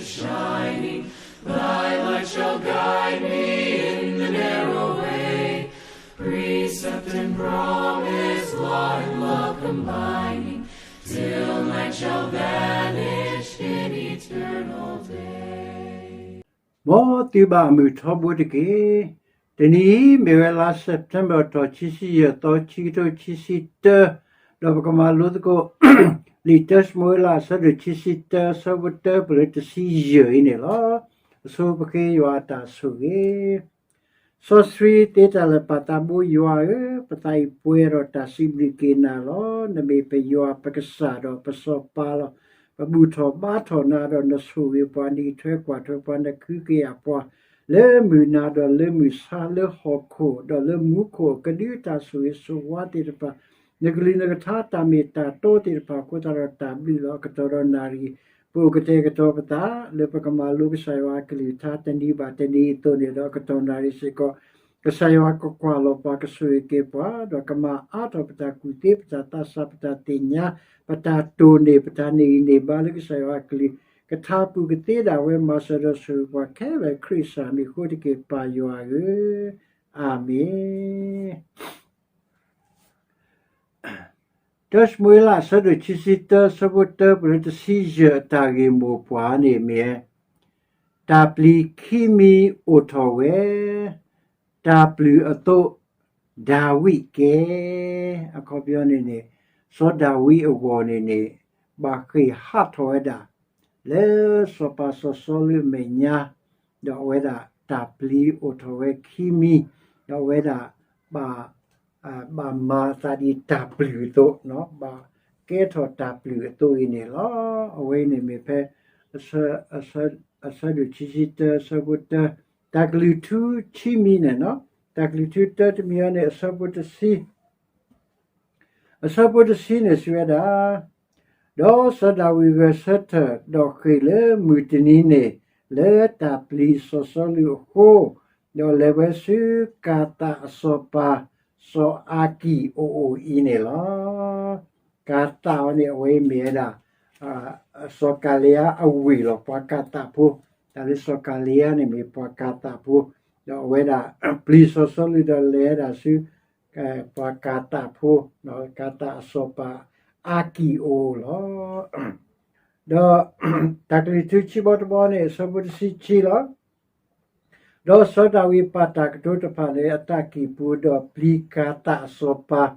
shining, thy light shall guide me in the narrow way. Precept and promise, law and love combining, till night shall vanish in eternal day. မ်သုဘၣ်မုာ်ထီဘိတက့ၢ်. တနံၤအံၤ မ့ၢ်ဝဲလါ September ထီၣ် ခံဆံယဲၢ်သီ ခံကထိခံဆံတၢ, ဒီးပကမၤလိသကိး လံာ်တၢၡမူၤအ့လး အဆၢဒိၣ်ခံဆံတၢ အဆၢဖိတၢ ပလၢတဆံယဲၢ်အံၤန့ၣ်လီၤ. အဆိပဃ့ယွၤအတၢ်ဆိၣ်ဂ့ၤ. စီဆှံသ့တၢ်လၢာ်ပာ်သးဘိယွၤဧၢ, ပသးအံၤပှဲၤဒီးတၢ်စံးဘျုးက့ၤနၤလီၤ. နမ့ၢ်ပယွၤပကစၢ်ဒီးပစီၤပၤလီၤ. ပဘူၣ်ထီၣ်ဘါထီၣ်နၤဒီးနဆိၣ်ဂ့ၤပှၤ နအံးထွဲကွၢ်ထွဲပှၤ နကဟုကယာ်ပှၤ လၢမုၢ်နၤဒီးလၢမုၢ်ဆါ လၢဟီၣ်ခိၣ်ဒီးလၢမူခိၣ် ကဒုတၢ်ဆိၣ်ဂ့ၤဆိၣ်ဝါသ့ၣ်တဖၣ် နကလုၢ်နကထါတၢ်မ့ၢ်တၢ်တီသ့ၣ်တဖၣ်အဃိသတးဒီး တၢ်ဘျုးလီၤအကတီၢ်ဒီးနၣ်ရံၣ် ပအိၣ်ကတဲာ်ကတီၤပသး လၢပကမၤလိကစၢ်ယွၤအကလုၢ်ကထါတနံၤဘၣ်တနံၤအသိးန့ၣ်ဒီး အကတီၢ်နၣ်ရံၣ်စ့ၢ်ကီး ကစၢ်ယွၤကကွၢ်လီၤပှၤ ကဆိၣ်ဂ့ၤက့ၤပှၤ ဒီးကမၤအါထီၣ်ပတၢ်ကူၣ်သ့ ပတၢ်သးစၢ် ပတၢ်သ့ၣ်ညါ ပတၢ်တိၢ်န့ၢ် ပတၢ်န့ၢ်ဂံၢ်န့ၢ်ဘါလၢကစၢ်ယွၤအကလုၢ်ကထါပူၤကသ့ဒၣ်ဝဲ မၤစၢၤဒီးဆိၣ်ဂ့ၤပှၤခဲလၢာ် ခရံာ်စၢ်မံၤအဃိတက့ၢ် ပၢ်ယွၤဧၢ, အၤမ့ၣ်. တၢၡမူၤအ့လး အဆၢဒိၣ်ခံဆံတၢ အဆၢဖိတၢ ပလၢတဆံယဲၢ် အတၢ်ဂ့ၢ်မိၢ်ပှၢ်န့ၣ်မ့ၢ် တၢ်ပျံၤခံမံၤအိၣ်ထီၣ်ဝဲ, တၢ်ပျုၢ်အသိး ဒၤဝံးကဲ. အခီပညီန့ၣ်န့ၣ် စီၤဒၤဝံးအဂီၢ်န့ၣ်န့ၣ် ဘၣ်ဃ့ၢ်ဟးထီၣ်ဝဲဒၣ် လၢစီၤပၤစီၤစီလူးအမဲာ်ညါ, ဒီးအဝဲဒၣ်တၢ်ပျံၤအိၣ်ထီၣ်ဝဲခံမံၤ, ဒီးအဝဲဒၣ် ဘၣ်မၤအသးဒ်တၢ်ပျုၢ်အသိး, ဘၣ်ကဲထီၣ်တၢ်ပျုၢ်အသိးအံၤန့ၣ်လီၤ. အဝဲအံၤန့ၣ်မ့ၢ်ဖဲ အဆၢဒိၣ်ခံဆံတၢ အဆၢဖိတၢ, တၢ်ကလုၢ်ထူခံမံၤန့ၣ်, တၢ်ကလုၢ်ထူတၢတမံၤအံၤန့ၣ် အဆၢဖိတဆံ အဆၢဖိတဆံန့ၣ်စံးဝဲဒၣ်, ဒီးစီၤဒၤဝံးဂဲၤဆၢထၢၣ် ဒီးဃ့ၢ်လၢမုၢ်တနံၤန့ၣ် လၢတၢ်ပျံၤစီၤစီလူးအဃိ, ဒီးလဲၤဝဲဆူကၤသးအစီၤပၤ စီၤအၤကံၣ်အအိၣ်အံၤန့ၣ်လီၤ. ကၤသးအံၤန့ၣ် အဝဲမ့ၢ်ဝဲဒၣ် စီၤကၤလံယါအဝ့ၢ်လီၤ. ပှၤကၤသးဖိ, တၢ်လၢစီၤကၤလံယါန့ၣ်မ့ၢ်ပှၤကၤသးဖိ, ဒီးအဝဲဒၣ် ပျံၤစီၤစီလူးဒီးလဲၤဝဲဒၣ်ဆူ ပှၤကၤသးဖိ, ကၤသးအစီၤပၤအၤကံၣ်အအိၣ်လီၤ. ဒီးတၢ်ကလုၢ်ထူခံဘီတဘီန့ၣ် အဆၢဖိတဆံခံလီၤ. ဒီးစီၤဒၤဝံးပာ်တၢ်ကတိၤတဖၣ်လၢအတၢ်ကံၢ်ပူၤ ဒီးပျံၤကၤသးအစီၤပၤ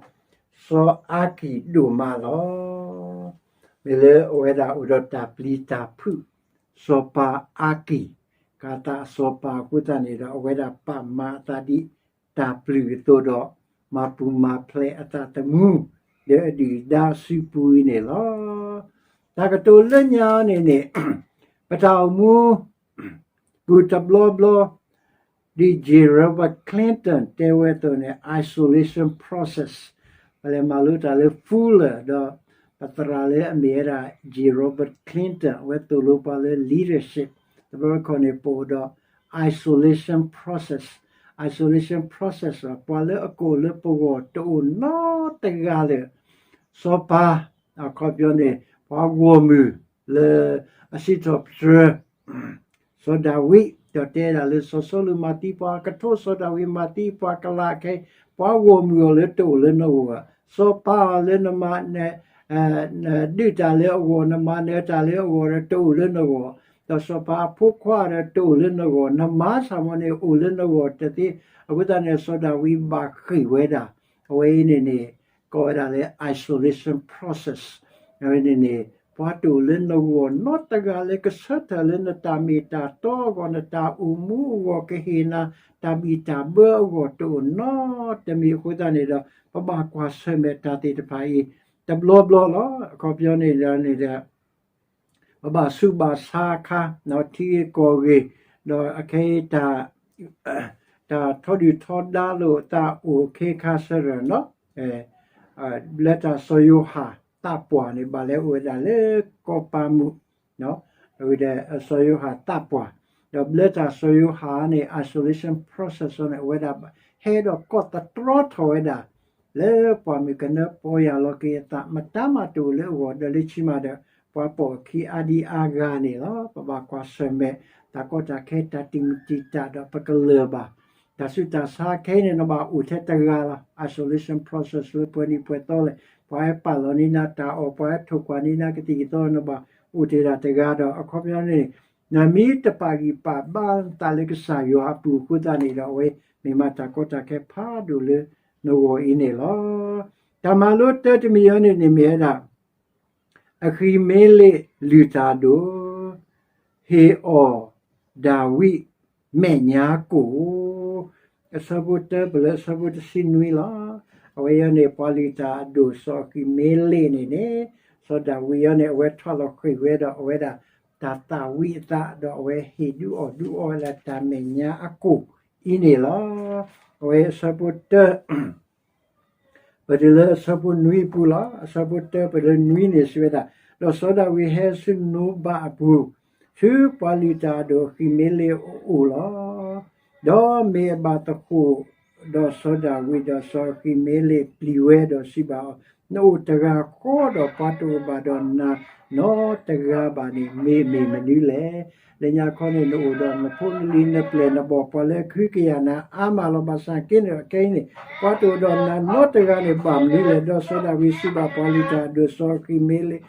စီၤအၤကံၣ်ဒိၣ်မးလီၤ. မ့ၢ်လၢအဝဲဒၣ်အိၣ်ဒီးတၢ်ပျံၤတၢ်ဖုး စီၤပၤအၤကံၣ်, ကၤသးအစီၤပၤအဃိသတးန့ၣ်ဒီး အဝဲဒၣ်ပာ်မၤအသးဒ်တၢ်ပျုၢ်အသိးဒီး မၤပူၤမၤဖျဲးအသးသမူ လၢအဒုၣ်အဒါအစုပူၤအံၤန့ၣ်လီၤ. တၢ်ကတိၤလၢညါန့ၣ်န့ၣ် ပတၢ်အိၣ်မူ ပူၤတဘျီဘျီ ဒ် J Robert Clinton တဲဝဲအသိးန့ၣ် isolation process ပလဲၤမၤလိတၢ်လၢ Fuller ဒီး ပသရၣ်လၢအမ့ၢ်ဝဲဒၣ် J Robert Clinton အဝဲသိၣ်လိပှၤလၢ leadership တဘျီတခီၣ်န့ၣ် ပအိၣ်ဒီး isolation process, isolation process ပှၤလၢအကအိၣ်လၢပဂီၢ်တအိၣ်နီတဂၤလၢာ်, စီၤပၤ အခီပညီန့ၣ် ပှၤဂီၢ်မုၢ်လၢအစံးထီၣ်ပတြၢၤ စီၤဒၤဝံး ဒီးတဲဒၣ်လၢစီၤစီလူးမၤသံပှၤကထိ, စီၤဒၤဝံးမၤသံပှၤကလးခဲအံၤ, ပှၤဂီၢ်မုၢ်အီၤလၢတအိၣ်လၢနဂီၢ်ဘၣ်, စီၤပၤအီၤလၢနမၤ နဒုးတၢ်လၢအဂီၢ်, နမၤနၢၤတၢ်လၢအဂီၢ်ဒီးတအိၣ်လၢနဂီၢ်, ဒီးစီၤပၤအဖိခွါဒီးတအိၣ်လၢနဂီၢ်, နမၤဆၣ်မီၤန့ၣ်အိၣ်လၢနဂီၢ်တသ့, အဃိသတးန့ၣ် စီၤဒၤဝံးဘၣ်ဃ့ၢ်ဝဲဒၣ်, အဝဲအံၤန့ၣ်န့ၣ် ကိးဝဲဒၣ်လၢ isolation process အဝဲန့ၣ်န့ၣ် ပှၤတအိၣ်လၢနဂီၢ်နီတဂၤလၢကဆၢထၢၣ်လၢနတၢ်မ့ၢ်တၢ်တီအဂီၢ်, နတၢ်အိၣ်မူအဂီၢ်, ကဟ့ၣ်နၤ တၢ်ဘံၣ်တၢ်ဘၢအဂီၢ်တအိၣ်နီတမံၤအဃိသတးန့ၣ်ဒီး ပဘၣ်ကွၢ်ဆၢၣ်မဲာ်တၢ်သ့ၣ်တဖၣ်အံၤ တဘျီဘျီလီၤ. အခီပညီန့ၣ်ဒီးန့ၣ်ဒီး ပဘၣ်ဆူးဘၣ်ဆါအခါ ထံဂ့ၢ်ကီၢ်ဂ့ၢ်, ဒီးအခဲအံၤ တၢ်ထီဒုၣ်ထီဒါလိာ်သးအိၣ်အခ့အခါဆၢထၢၣ်နီၤ, ဘျၢတၢ်စီၤယိၤဟၣ်သးပှၢ်န့ၣ် ဘၣ်လဲၤအိၣ်ဝဲဒၣ်လၢကီၢ်ပၤမုၣ်, ဒီးစီၤယိၤဟၣ်သးပှၢ်, ဒီးဘျၢတၢ်စီၤယိၤဟၣ်န့ၣ် isolation process န့ၣ် အဝဲဒၣ်ဟဲဒီးကိးသတြီထီၣ်ဝဲဒၣ် လၢပှၢ်မုၢ်ကနၢပီယၢ်လီၤက့ၤအသး မတၤမးတအိၣ်လၢအဂီၢ် ဒီးလၢခံမးဒီး ပှၤပိာ်အခံအါဒံအါဂၤန့ၣ်လီၤ. ပဘၣ်ကွၢ်ဆၢၣ်မဲာ် တၢ်ကီတၢ်ခဲ တၢ်တံာ်မုၢ်တံာ်တာ်ဒီး ပကလၢၤဘၣ် တၢ်ဆူးတၢ်ဆါခဲအံၤန့ၣ် နဘၣ်အိၣ်ထဲတဂၤလီၤ. Isolation process လၢပှဲၤနံၤပှဲၤသီလဲၣ်, ပှၤဟဲပာ်လီၤန့ၢ်နၤတၢ်အီၣ်, ပှၤဟဲထိၣ်ကွၢ်န့ၢ်နၤကသံၣ်ကသီ, နဘၣ်အိၣ်တ့ၢ်ဒၣ်တဂၤဒီး အခီပညီန့ၣ် နမ့ၢ်တပာ်ဂံၢ်ပာ်ဘါနသးလၢကစၢ်ယွၤအပူၤအဃိသတးန့ၣ်ဒီး အဝဲမ့ၢ်မးတၢ်ကီတၢ်ခဲဖးဒိၣ်လၢနဂီၢ်အံၤန့ၣ်လီၤ. တၢ်မၤလိတၢတမံၤအံၤန့ၣ်န့ၣ်မ့ၢ်ဝဲဒၣ် အဃံမ့လ့းလုၢ်တၢ်အဒိၣ်, ဟ့ၣ်အီၣ်ဒၤဝံးမဲာ်ညါကိၣ် အဆၢဖိတၢပလၢအဆၢဖိတဆံနွံလီၤ. အဝဲအံၤန့ၣ် ပှၤလုၢ်တၢ်အဒိၣ်စီၤအဃံမ့လ့းန့ၣ်န့ၣ် စီၤဒၤဝံးအံၤန့ၣ် အဝဲထီၣ်လီၤဃ့ၢ်ဝဲဒီး အဝဲဒၣ်တၢ်သးဝံၣ်အသး ဒီးအဝဲဟ့ၣ်ဒုးအီၣ်ဒုးအီဝဲဒၣ်တၢ်မဲာ်ညါအကိၣ်အံၤန့ၣ်လီၤ. အဝဲအဆၢဖိတၢ ပတုၤလၢအဆၢဖိနွံအပူၤလီၤ. အဆၢဖိတၢပတုၤလၢနွံန့ၣ် စံးဝဲဒၣ်, ဒီးစီၤဒၤဝံးဟဲဆူနိဘးအပူၤ, ဆူပှၤလုၢ်တၢ်အဒိၣ်အဃံမ့လ့းအအိၣ်လီၤ. ဒီးမ့ၢ်အဘၣ်သကိးဒီးစီၤဒၤဝံး, ဒီးစီၤအဃံမ့လ့းပျံၤဝဲဒီးစံးဘၣ်အီၤ, နအိၣ်တဂၤဃီဒီးပှၤတအိၣ်ဘၣ်ဒီးနၤနီတဂၤဘၣ်န့ၣ် မ့ၢ်မ့ၢ်မနုၤလဲၣ်. လၢညါခီန့ၣ် နအိၣ်ဒီးနဖိနလံၤနပျဲၢ်နဘီၣ် ပှၤလၢအကဟုကယာ်နၤအါမးလီၤ. ဘၣ်ဆၣ်က့န့ၣ် ခဲအံၤန့ၣ် ပှၤတအိၣ်ဒီးနၤနီတဂၤန့ၣ် ဘၣ်မနုၤလဲၣ်. ဒီးစီၤဒၤဝံးစံးဘၣ်ပှၤလုၢ်တၢ်အဒိၣ်စီၤအဃံမ့လ့း,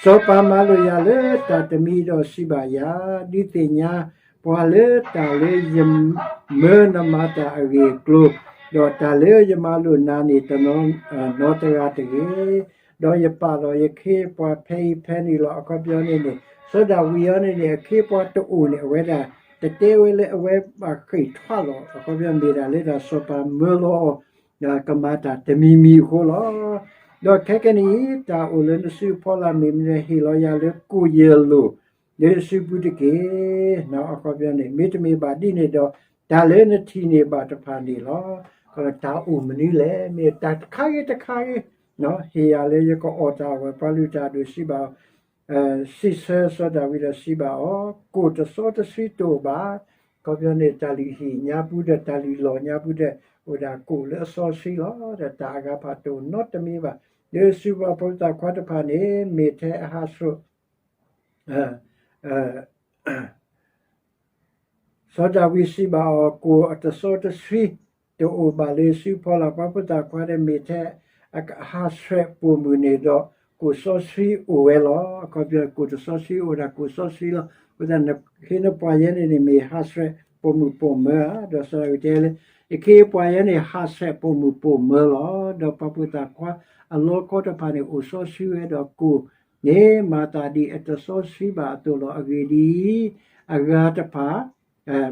စီၤပၤမၤလိာ်ယၤလၢတၢ်တမံၤဒီးစံးဘၣ်ယၤ, ဒုးသ့ၣ်ညါပှၤလၢတၢ်လၢယမၢနမၤတၢ်အဂ့ၢ်အကျိၤ, ဒီးတၢ်လၢယမၤလိာ်နၤန့ၣ် တနီၤနီတဂၤတဂ့ၤ. ဒီးယပာ်လီၤယခ့ယပှၤဖဲအံၤဖဲန့ၣ်လီၤ. အခီပညီန့ၣ်န့ၣ် စီၤဒၤဝံးအံၤန့ၣ်န့ၣ် အခ့အပှၤတအိၣ်န့ၣ် အဝဲဒၣ် တတဲဝဲလၢအဝဲဘၣ်ဃ့ၢ်ထွးလီၤ. အခီပညီမ့ၢ်ဒၣ်လၢတၢ်စီၤပၤမၢလီၤအီၤ ကမၤတၢ်တမံၤမံၤအဃိလီၤ. ဒီးခဲကနံၣ်အံၤ တၢ်အိၣ်လၢနစုအဖီလာ် မ့ၢ်မနုၤဟ့ၣ်လီၤယၤလၢကိၣ်ယဲၢ်လိာ် လၢနစုပူၤတက့ၢ်. အခီပညီန့ၣ် မ့တမ့ၢ်ဘၣ်ဒ်န့ၣ်ဒီး တၢ်လၢနထံၣ်န့ၢ်ဘၣ်တဖၣ်န့ၣ်လီၤ. တၢ်အိၣ်မနုၤလဲၣ်. မ့ၢ်တၢ်တခါဂ့ၤတခါဂ့ၤ ဟ့ၣ်ယၤလၢယကအီၣ်တၢ်အဂီၢ်. ပှၤလုၢ်တၢ်အဒိၣ်စံးဘၣ် စံးဆၢစီၤဒၤဝံးဒီးစံးဘၣ်အီၤ, ကိၣ်တစီတဆှံတအိၣ်ဘၣ်. အခီပညီန့ၣ် တၢ်လုၢ်ဟံၣ်ညါပူၤဒီးတၢ်လုၢ်လီၢ်ညါပူၤဒီး အိၣ်ဒၣ်ကိၣ်လၢအစီဆှံလီၤ. ဒီးတၢ်အဂၤဖးတအိၣ်နီတမံၤဘၣ်. လၢစုပှၤဖိသၣ်ခွါတဖၣ်န့ၣ် မ့ၢ်ထဲအဟးဆှဲး စီၤဒၤဝံးစံးဘၣ်အီၤ, ကိၣ်အတစီတဆှံ တအိၣ်ဘၣ်လၢစုဖီလာ်. ပှၤဖိသၣ်ခွါဒီး မ့ၢ်ထဲအဟးဆှဲးပိာ်မုၣ်န့ၣ်ဒီး ကိၣ်စီဆှံအိၣ်ဝဲလီၤ. အခီပညီ ကိၣ်တစီဆှံအိၣ်ဒၣ်ကိၣ်စီဆှံလီၤ. အဃိသတး နခ့နပှၤယဲန့ၣ်န့ၣ် မ့ၢ်ဟးဆှဲးပိာ်မုၣ်ပိာ်မၢၤဧါ. ဒီးစီၤဒၤဝံးတဲလၢ ယခ့ယပှၤယဲန့ၣ် ဟးဆှဲးပိာ်မုၣ်ပိာ်မၢၤလီၤ. ဒီးပှၤဖိသၣ်ခွါအလီခီတဖၣ်န့ၣ် အိၣ်စီဆှံဝဲဒီးကိၣ်န့ၣ် မၤသးဒ်အတစီဆှံဘၣ်အသိးလီၤ. အဂ့ၢ်ဒ်အံၤ, အဂၤတဖၣ်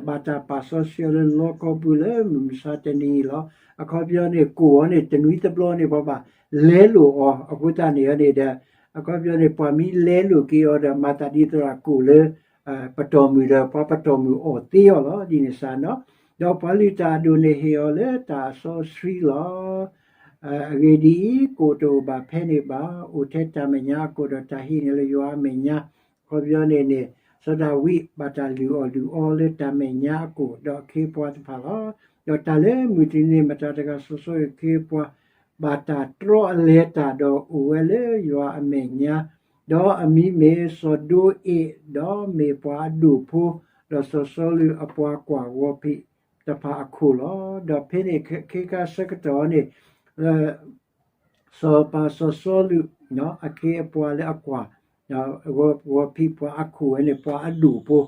ဘၣ်တၢ်ပာ်စီဆှံအီၤလၢလီခီပူၤလၢမုၢ်မဆါတနံၤအံၤလီၤ. အခီပညီန့ၣ် ကိၣ်အံၤန့ၣ် တနွံတဘျီန့ၣ် ပှၤဘၣ်လဲလိာ်အီၤ. အဃိသတးန့ၣ်န့ၣ်ဒီး အခီပညီန့ၣ် ပှၤမ့ၢ်လဲလိာ်က့ၤအီၤဒီး မၤသးဒ်သိးဒီးကိၣ်လၢ ပတီၢ်မုၢ်ဒီး ပှၤပတီၢ်မုၢ်အီၣ်သ့အီၤလီၤ. ဒ်န့ၣ်စ့ၢ်နီၤ, ဒီးပှၤလုၢ်တၢ်အဒိၣ်န့ၣ်ဟ့ၣ်အီၤလၢတၢ်အစီဆှံလီၤ. အဂ့ၢ်ဒ်အံၤ, ကိၣ်တအိၣ်ဘၣ်ဖဲန့ၣ်ဘၣ်. အိၣ်ထဲတၢ်မဲာ်ညါအကိၣ်ဒီး တၢ်ဟံးန့ၢ်လၢယွၤအမဲာ်ညါ. အခီပညီန့ၣ်န့ၣ် စီၤဒၤဝံးဘၣ်တၢ်လုၢ်အီၣ်လုၢ်အီလၢတၢ်မဲာ်ညါအကိၣ် ဒီးအခ့အပှၤတဖၣ်လီၤ. ဒီးတၢ်လၢမုၢ်တနံၤန့ၣ် မတၤတဂၤစီၤစီလူးအခ့အပှၤ ဘၣ်တၢ်တြီအလဲၤတၢ်ဒီးအိၣ်ဝဲလၢယွၤအမဲာ်ညါ, ဒီးအမံၤမ့ၢ်စီၤဒိအ့း, ဒီးမ့ၢ်ပှၤအဒိၣ်ဖိ, ဒီးစီၤစီလူးအပှၤကွၢ်ဂီၤဖံးတဖၣ်အခိၣ်လီၤ. ဒီးဖဲန့ၣ်အခ့အခါဆၢကတီၢ်န့ၣ် စီၤပၤစီၤစီလူး အခ့အပှၤလၢအကွၢ် ဂီၤဖံးပှၤအခိၣ်ဝဲန့ၣ် ပှၤအဒိၣ်ဖိ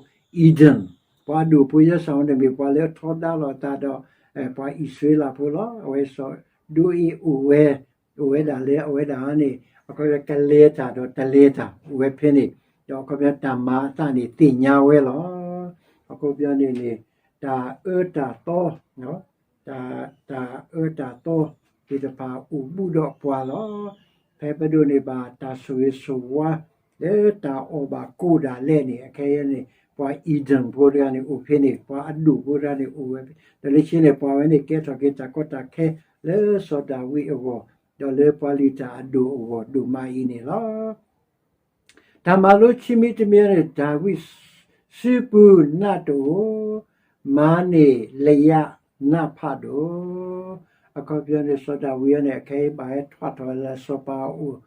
Edom, ပှၤအဒိၣ်ဖိယဲၢ်စၢ်ဝဲန့ၣ်မ့ၢ်ပှၤလၢအထီဒါလိာ်အသးဒီး ပှၤအံၣ်စရ့လးဖိလီၤ. အဝဲစီၤဒိအ့းအိၣ်ဝဲ, အိၣ်ဝဲဒၣ်လၢအဝဲဒၣ်န့ၣ် အခီပညီကလဲၤတၢ်ဒီးတလဲၤတၢ်အိၣ်ဝဲဖဲန့ၣ်, ဒီးအခီပညီတၢ်မၤအသးန့ၣ်သ့ၣ်ညါဝဲလီၤ. အခီပညီန့ၣ်န့ၣ် တၢ်အၢတၢ်သီ တၢ်, တၢ်အၢတၢ်သီသ့ၣ်တဖၣ်အိၣ်ဘူးဒီးပှၤလီၤ. ဖဲပဒိးန့ၢ်ဘၣ်တၢ်ဆိၣ်ဂ့ၤဆိၣ်ဝါ လၢတၢ်အီၣ်ဘၣ်ကိၣ်ဒၣ်လဲာ်န့ၣ် အခဲအံၤန့ၣ် ပှၤ Edom ဖိတဂၤန့ၣ်အိၣ်ဖဲန့ၣ်, ပှၤအဒိၣ်ဖိတဂၤန့ၣ်အိၣ်ဝဲ, ဒီးလၢခံန့ၣ် ပှၤဝဲန့ၣ်ကဲထီၣ်က့ၤတၢ်ကီတၢ်ခဲလၢစီၤဒၤဝံးအဂီၢ်, ဒီးလၢပှၤလုၢ်တၢ်အဒိၣ်အဂီၢ်ဒိၣ်မးအံၤန့ၣ်လီၤ. တၢ်မၤလိခံမံၤတမံၤန့ၣ် ဒၤဝံးစုပူၤနးတအိၣ်, မၤန့ၢ်လယးနးဖးဒိၣ်. အခီပညီန့ၣ် စီၤဒၤဝံးအံၤန့ၣ် အခဲအံၤဘၣ်ဟဲထွဲထီၣ်လၢစီၤပၤအအိၣ်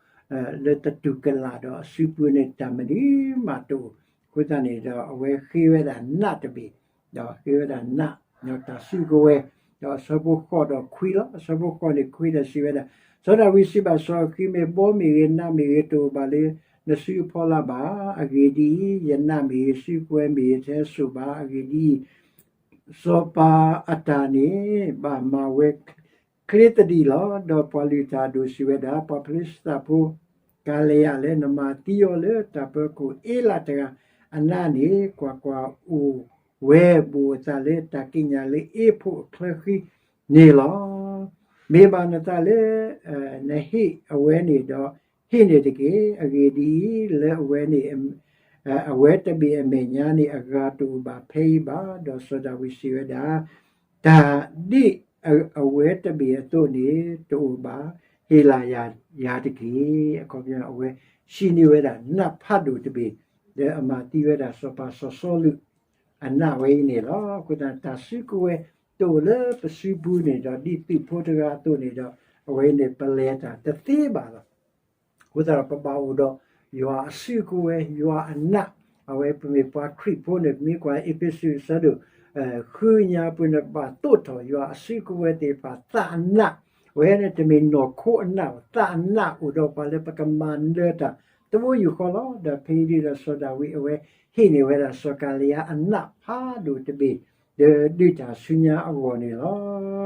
လၢတတူၢ်ကလာ်ဒီးအစုပူၤန့ၣ် တၢ်မနုၤမးတအိၣ်. အဃိသတးန့ၣ်ဒီး အဝဲဃ့ဝဲဒၣ်နးတဘ့ၣ်, ဒီးဃ့ဝဲဒၣ်နး, တၢ်စုကဝဲၤ, ဒီးအဆၢဖိဃိးဒီးခွံလီၤ. အဆၢဖိဃိးန့ၣ် ခွံဒီးစံးဝဲဒၣ်, စီၤဒၤဝံးစံးဘၣ်စီၤအၤကံ မ့ၢ်ဘီမ့ၢ်ဂ့ၤ နးမ့ၢ်ဂ့ၤ တအိၣ်ဘၣ်လၢနစုအဖီလာ်ဘၣ်. အဂ့ၢ်ဒ်အံၤ, ယနးမ့ၢ်ဂ့ၤ စုကဝဲၤမ့ၢ်ဂ့ၤ တဟဲစိာ်ဘၣ်. အဂ့ၢ်ဒ်အံၤ, စီၤပၤအတၢ်န့ၣ် ဘၣ်မၤဝဲချ့သဒံးလီၤ. ဒီးပှၤလုၢ်တၢ်အဒိၣ်စံးဝဲဒၣ်, ပှၤဖလံးစတံဖိ ကၤလယၤလၢနမၤသံအီၤလၢတၢ်ပၢၤခိၣ်အ့လးတဂၤအနးန့ၣ်, ကွၢ်ကွၢ်, အိၣ်ဝဲဘူးအသးလၢတၢ်ကံးညာ်လၢအ့ဖိအချၢဃံန့ၣ်လီၤ. မ့ၢ်ဘၣ်နသးလၢနဟ့ၣ်အဝဲန့ၣ်ဒီး ဟ့ၣ်န့ၣ်တက့ၢ်. အဂ့ၢ်ဒ်အံၤ, လၢအဝဲန့ၣ် အဝဲတဘ့ၣ်အမဲာ်ညါန့ၣ် အဂၤတအိၣ်ဘၣ်ဖဲအံၤဘၣ်. ဒီးစီၤဒၤဝံးစံးဝဲဒၣ်, တၢ်ဒ်အဝဲတဘ့ၣ်အသိးန့ၣ်တအိၣ်ဘၣ်, ဟ့ၣ်လၢယၤတက့ၢ်. အခီပညီ အဝဲဟံးန့ၢ်ဝဲဒၣ်နးဖးဒိၣ်တဘ့ၣ် လၢအမၤသံဝဲဒၣ်စီၤပၤစီၤစီလူးအနးဝဲအံၤန့ၣ်လီၤ. အဃိသတး တၢ်စုကဝဲၤတအိၣ်လၢပစုပူၤန့ၣ်ဒီး ဒ်သုးဖိတဂၤအသိးန့ၣ်ဒီး အဝဲန့ၣ်ပလဲၤတၢ်တသ့ဘၣ်လီၤ. အဃိသတးဒီး ပဘၣ်အိၣ်ဒီးယွၤအစုကဝဲၤ ယွၤအနး, အဝဲပမ့ၢ်ပှၤခရံာ်ဖိန့ၣ် ပမ့ၢ်ကွၢ်အ့းဖ့းစူးအဆၢဒိၣ် ဃုညါပူၤန့ၣ် ပဘၣ်သိးထီၣ်ယွၤအစုကဝဲၤသ့ၣ်တဖၣ် သးအနး, အဝဲန့ၣ်တမ့ၢ်နီၢ်ခိအနးဘၣ်, သးအနးအိၣ်ဒီးပှၤလၢပကမၤနၢၤတၢ်တဘိယူၢ်ဃီလီၤ. ဒီးဖဲအံၤဒ်ဒီးစီၤဒၤဝံးအဝဲဟ့ၣ်န့ၢ်ဝဲဒၣ်စီၤကၤလယၤအနးဖးဒိၣ်တဘ့ၣ် ဒီးဒုးတၢ်ဆူညါအဂီၢ်န့ၣ်လီၤ.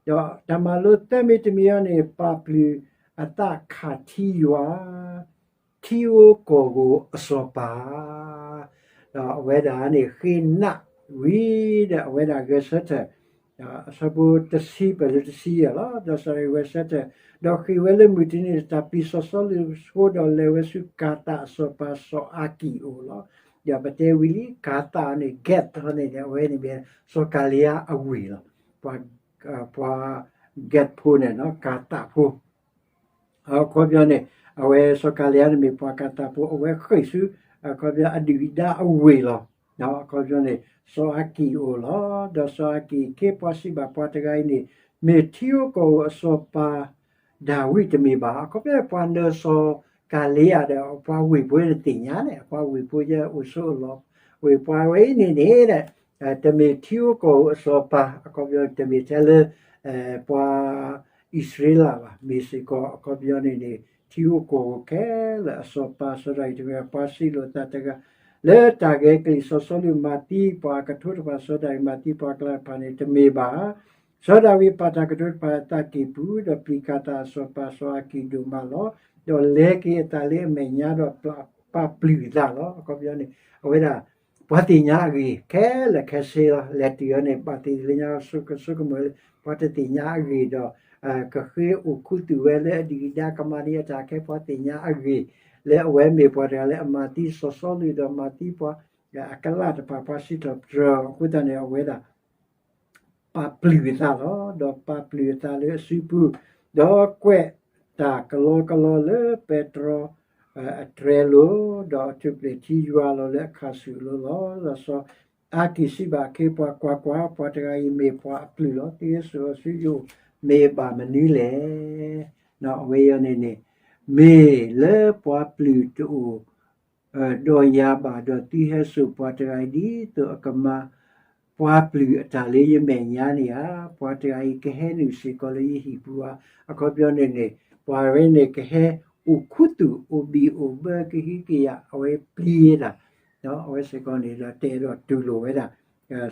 ဒီးတၢ်မၤလိသၢမံၤတမံၤအံၤန့ၣ် ပာ်ပျုၢ်အသးခးထံယွၤ, ထံဧိၤကီၢ်ဧိၤအစီၤပၤ, ဒီးအဝဲဒၣ်န့ၣ်ဃ့နးဝံၤဒီး အဝဲဒၣ်ဂဲၤဆၢထၢၣ်, အဆၢဖိတဆံပၢၢ်လၢတဆံယဲၢ်လီၤ. ဒီးစီၤဒၤဝံးဂဲၤဆၢထၢၣ်, ဒီးဃ့ၢ်ဝဲလၢမုၢ်တနံၤန့ၣ် တၢ်ပျံၤစီၤစီလူးအဃိ ဒီးလဲၤဝဲဆူကၤသးအစီၤပၤစီၤအၤကံၣ်အအိၣ်လီၤ. ဒီးပတဲဝံၤလံ ကၤသးန့ၣ် Gath န့ၣ်န့ၣ် အဝဲန့ၣ်မ့ၢ်စီၤကၤလယၤအဝ့ၢ်လီၤ. ပှၤ ပှၤ Gath ဖိန့ၣ် ကၤသးဖိ အခီပညီန့ၣ် အဝဲစီၤကၤလယၤန့ၣ်မ့ၢ်ပှၤကၤသးဖိ အဝဲဃ့ၢ်ဆူ အခီပညီအဒုၣ်အဒါအဝ့ၢ်လီၤ. အခီပညီန့ၣ် စီၤအၤကံၣ်အအိၣ်လီၤ. ဒီးစီၤအၤကံၣ်အခ့အပှၤစံးဘၣ်ပှၤတဂၤအံၤန့ၣ် မ့ၢ်ထံဧိၤကီၢ်ဧိၤအစီၤပၤ ဒၤဝံးတမ့ၢ်ဘၣ်. အခီပညီပှၤနၢၤစီၤကၤလယၤဒီး ပှၤဝ့ၢ်ဖိန့ၣ်သ့ၣ်ညါန့ၣ် ပှၤဝ့ၢ်ဖိယဲအိၣ်ဆိးအလီၢ် ဝ့ၢ်ပှၤဝဲအံၤန့ၣ်န့ၣ် တမ့ၢ်ထံဧိၤကီၢ်ဧိၤအစီၤပၤ အခီပညီတမ့ၢ်ထဲလၢ ပှၤအံၣ်စရ့လးဘၣ် မ့ၢ်စ့ၢ်ကီး အခီပညီန့ၣ်န့ၣ် ထံဧိၤကီၢ်ဧိၤခဲလၢာ်အစီၤပၤ စီၤဒၤဝံးတမ့ၢ် ပှၤစံးလိာ်သးတဂၤ လၢတၢ်ဂဲၤကလံၣ် စီၤစီလူးမၤသံပှၤအကထိတဖၣ် စီၤဒၤဝံးမၤသံပှၤအကျါတဖၣ်န့ၣ် တမ့ၢ်ဘၣ်. စီၤဒၤဝံးပာ်တၢ်ကတိၤတဖၣ်အသးကံၢ်ပူၤ ဒီးပျံၤကၤသးအစီၤပၤစီၤအၤကံၣ်ဒိၣ်မးလီၤ. ဒီးလဲၤက့ၤအသးလၢအမဲာ်ညါဒီးပာ်ပျုၢ်အသးလီၤ. အခီပညီန့ၣ် အဝဲဒၣ် ပှၤသ့ၣ်ညါအဂ့ၢ်ခဲလၢာ်ခဲဆ့လီၤ. လဲၤတုၤအီၤန့ၣ် ဘၣ်သ့ၣ်သ့ၣ်ညါ ဆိကမိၣ်လၢ ပှၤတသ့ၣ်ညါအဂ့ၢ်ဒီး ကဃ့အိၣ်ခူသူၣ်ဝဲလၢအဒုၣ်အဒါ ကမၤန့ၢ်အတၢ်ခဲ ပှၤသ့ၣ်ညါအဂ့ၢ် လၢအဝဲမ့ၢ်ပှၤတဂၤလၢအမၤသံစီၤစီလူးဒီးမၤသံပှၤ အကလးတဖၣ် ပှၤစံးထီၣ်ပတြၢၤအဃိသတးန့ၣ် အဝဲဒၣ် ပာ်ပျုၢ်အသးလီၤ. ဒီးပာ်ပျုၢ်အသးလၢအစုပူၤ, ဒီးကွဲးတၢ်ကလီကလီလၢပဲတြီအတြဲၤအလိၤ, ဒီးအထူၣ်ဖျဲးထံယွၤလီၤလၢအခါဆူၣ်အလိၤလီၤ. ဒီးစီၤအၤကံၣ်စံးဘၣ်အခ့အပှၤ, ကွၢ်ကွၢ်, ပှၤတဂၤအံၤမ့ၢ်ပှၤအပျုၢ်လီၤ. သုဟဲစိာ်အီၤဆူယအိၣ် မ့ၢ်ဘၣ်မနုၤလဲၣ်. အဝဲအံၤန့ၣ်န့ၣ် မ့ၢ်လၢပှၤပျုၢ်တအိၣ် ဒီးယၤဘၣ်, ဒီးသုဟဲစိာ်ပှၤတဂၤအံၤ ဒ်သိးအကမၤပှၤပျုၢ်အတၢ်လၢယမဲာ်ညါန့ၣ်ဧါ. ပှၤတဂၤအံၤကဟဲနုာ်စ့ၢ်ကီးလၢယဟံၣ်ပူၤဧါ. အခီပညီန့ၣ်န့ၣ် ပှၤဝဲန့ၣ်ကဟဲအိၣ်ခူသူၣ် အိၣ်ဘံၣ်အိၣ်ဘၢ ကဟံးကယာ် အဝဲပျံၤဝဲဒၣ် အဝဲစ့ၢ်ကီးန့ၣ်ဒီး တအဲၣ်ဒိးတူၢ်လိာ်ဝဲဒၣ်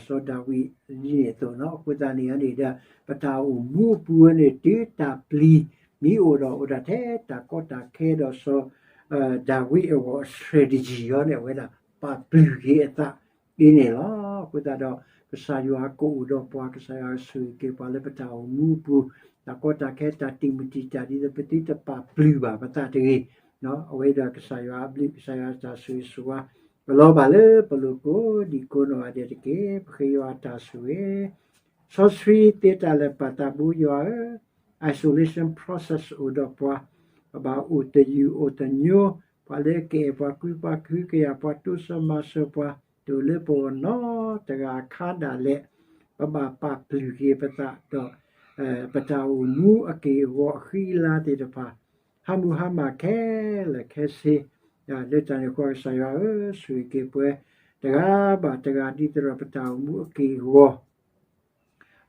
စီၤဒၤဝံးအံၤန့ၣ်အသိးနီၤ. အဃိသတးန့ၣ်န့ၣ်ဒီး ပတၢ်အိၣ်မူအပူၤန့ၣ် တုၤတၢ်ပျံၤ မ့ၢ်အိၣ်ဒီးအိၣ်ဒၣ်ထဲတၢ်ကီတၢ်ခဲဒီး စီၤဒၤဝံးအဂီၢ် strategy အံၤန့ၣ် အဝဲဒၣ်ပာ်ပျုၢ်က့ၤအသးအံၤန့ၣ်လီၤ. အဃိသတးဒီး ကစၢ်ယွၤကအိၣ်ဒီးပှၤ, ကစၢ်ယွၤကဆိၣ်ဂ့ၤက့ၤပှၤလၢပတၢ်အိၣ်မူအပူၤ, တၢ်ကီတၢ်ခဲ တၢ်တံာ်မုၢ်တံာ်တာ် ဒ်သိးပသုတပာ်ပျုၢ်ဘၣ်ပသးတဂ့ၤ. အဝဲဒီးကစၢ်ယွၤအဘျုး ကစၢ်ယွၤတၢ်ဆိၣ်ဂ့ၤဆိၣ်ဝါ ကလီၤဘၣ်လၢပလိၤကိးဒံကိးနီၢ်ဂၤဒဲးတက့ၢ်. ပဃ့ယွၤတၢ်ဆိၣ်ဂ့ၤ စီဆှံသ့တၢ်လၢာ်ပာ်သးဘိယွၤဧၢ, isolation process အိၣ်ဒီးပှၤ, ပဘၣ်အိၣ်သယုၢ်အိၣ်သညိ, ပှၤလၢကအဲၣ်ပှၤကွံပှၤ ကဟုကယာ်ပှၤ တိစၢၤမၤစၢၤပှၤ တအိၣ်လၢပဂီၢ်နီတဂၤအခါဒၣ်လဲာ်, ပဘၣ်ပာ်ပျုၢ်က့ၤပသးဒီး ပတၢ်အိၣ်မူအက့ၢ်အဂီၤအဃံအလၤသ့ၣ်တဖၣ် ဟးမူဟါမၢ်ခဲလၢာ်ခဲဆ့, လၢတၢ်န့ၣ်အဃိ ကစၢ်ယွၤဧၢ, ဆိၣ်ဂ့ၤက့ၤပှၤတဂၤဘၣ်တဂၤ ဒ်သိးဒီးပတၢ်အိၣ်မူအက့ၢ်အဂီၤ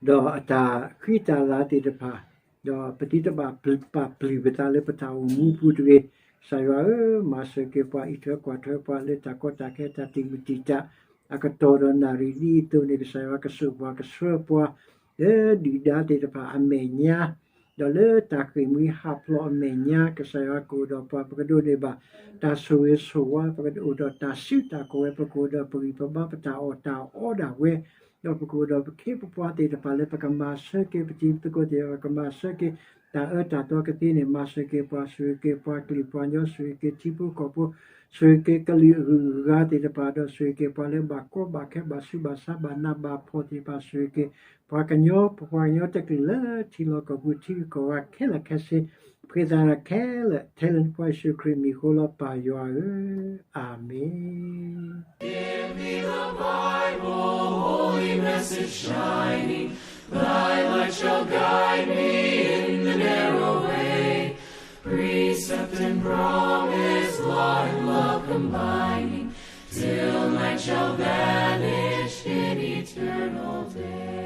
ဒီးအတၢ်ဃံတၢ်လၤသ့ၣ်တဖၣ်, ဒီးပဒုးတဘၣ်ပာ်ပျုၢ်ပသးလၢပတၢ်အိၣ်မူပူၤတဂ့ၤ. ကစၢ်ယွၤဧၢ, မၤစၢၤက့ၤပှၤ အံးထွဲကွၢ်ထွဲပှၤလၢတၢ်ကီတၢ်ခဲ တၢ်တံာ်မုၢ်တံာ်တာ် အကတီၢ်ဒီးနၣ်ရံၣ်ဒ်အသိးန့ၣ် ကစၢ်ယွၤကဆိၣ်ပှၤကဆှၢပှၤ လၢဒုၣ်ဒါသ့ၣ်တဖၣ်အမဲာ်ညါ ဒီးလၢတၢ်ဃ့ၢ်မှံဟးဖျိးအမဲာ်ညါ ကစၢ်ယွၤကအိၣ်ဒီးပှၤ ပကဒိးန့ၢ်ဘၣ် တၢ်ဆိၣ်ဂ့ၤဆိၣ်ဝါ ပကအိၣ်ဒီးတၢ်စုတၢ်ကဝဲၤ ပကအိၣ်ဒီးပဂံၢ်ပဘါ ပတၢ်အီၣ်တၢ်အီဒၣ်ဝဲ ဒီးပကအိၣ်ဒီးပခ့ပပှၤသ့ၣ်တဖၣ်လၢပကမၤဆၢက့ၤ ပတံၤပသကိးသ့ၣ်တဖၣ် ပကမၤဆၢက့ၤ တၢ်အၢတၢ်သီကသ့န့ၣ် မၤစၢၤက့ၤပှၤ ဆိၣ်ဂ့ၤက့ၤပှၤကလုာ်ပှၤကညီ ဆိၣ်ဂ့ၤက့ၤထံဖိကီၢ်ဖိ ဆိၣ်ဂ့ၤက့ၤကလုာ်အဂုၤအဂၤသ့ၣ်တဖၣ် ဒီးဆိၣ်ဂ့ၤက့ၤပှၤလၢဘၣ်ကီဘၣ်ခဲ ဘၣ်ဆူးဘၣ်ဆါ ဘၣ်နးဘၣ်ဖှီၣ်သ့ၣ်တဖၣ် ဆိၣ်ဂ့ၤက့ၤ ပှၤကညီ ပပှၤကညီတကလုာ်လၢထံလီၢ်ကီၢ်ပူၤ ထံဂုၤကီၢ်ဂၤခဲလၢာ်ခဲဆ့ ပဃ့သးဒီးခဲလၢာ် ထဲလၢနဖိယ့ၣ်ၡူးခရံာ်မံၤအဃိလီၤ ပၢ်ယွၤဧၢ, အၤမ့ၣ်. Give me the Bible, holy message shining, thy light shall guide me in the narrow way. Precept and promise, law and love combining, till night shall vanish in eternal day.